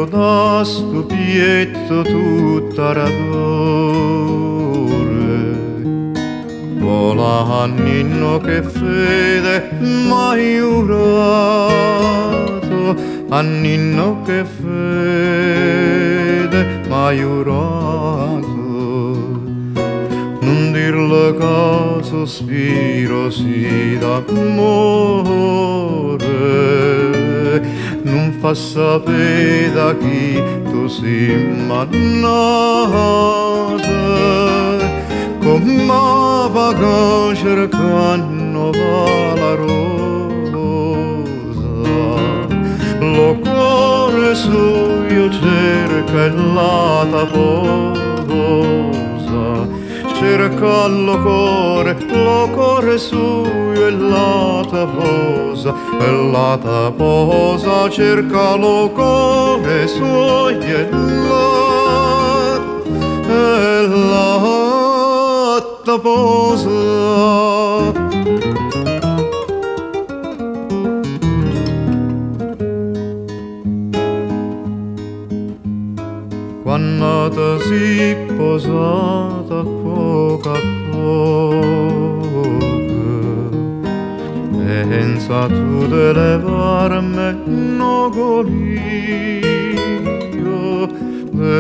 Suspiro da stu pietto tutta l'ardore. Vola a ninno che fede m'hai giurato, a ninno che fede m'hai giurato. Nun dirle che sospiro sì d'amore, nun fa sapere da chi tu sei mannata, come vaga cercando va la rosa, lo cuore suo cerca e la posa, cerca lo cuore suo e la posa, e la posa cerca lo cuore suo e la posa. Quando ti sei posata poco a poco, pensa tu di levarmi no golio, di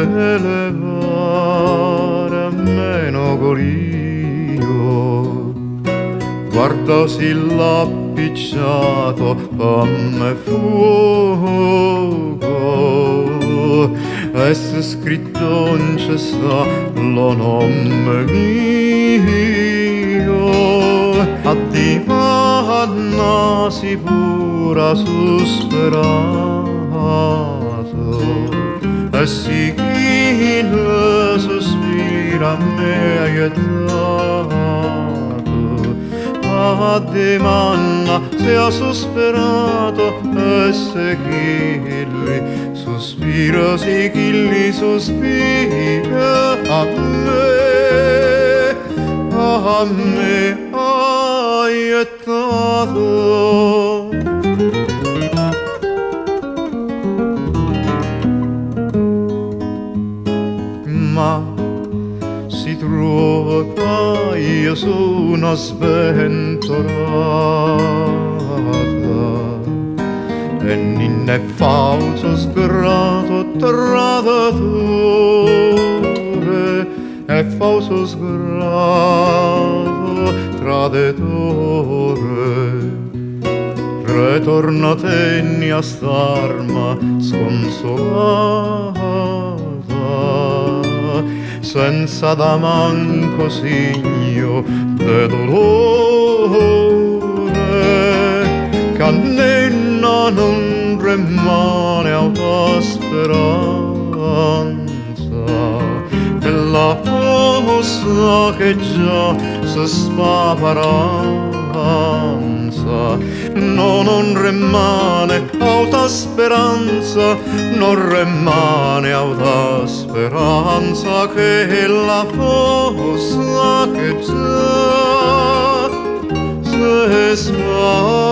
levarmi no golio. Guarda se l'ha appicciato come fuoco, e se scritto non c'è sta lo nome mio. Addimanna si pura sosperato, e si chi il sospira a me aiutato. Addimanna se ha sosperato, e se chi lui sospira, se chi li sospira a me, a me aiutato. Ma si trova che io sono sventurata, e non è falso sgrato traditore, è falso sgrato traditore. Ritornatene a st'arma sconsolata, senza da manco segno de dolore, che nenna non rimane alta speranza, che la posa che già si spaparanza. No, non rimane alta speranza, non rimane alta speranza, che la fossa che già si spaparanza.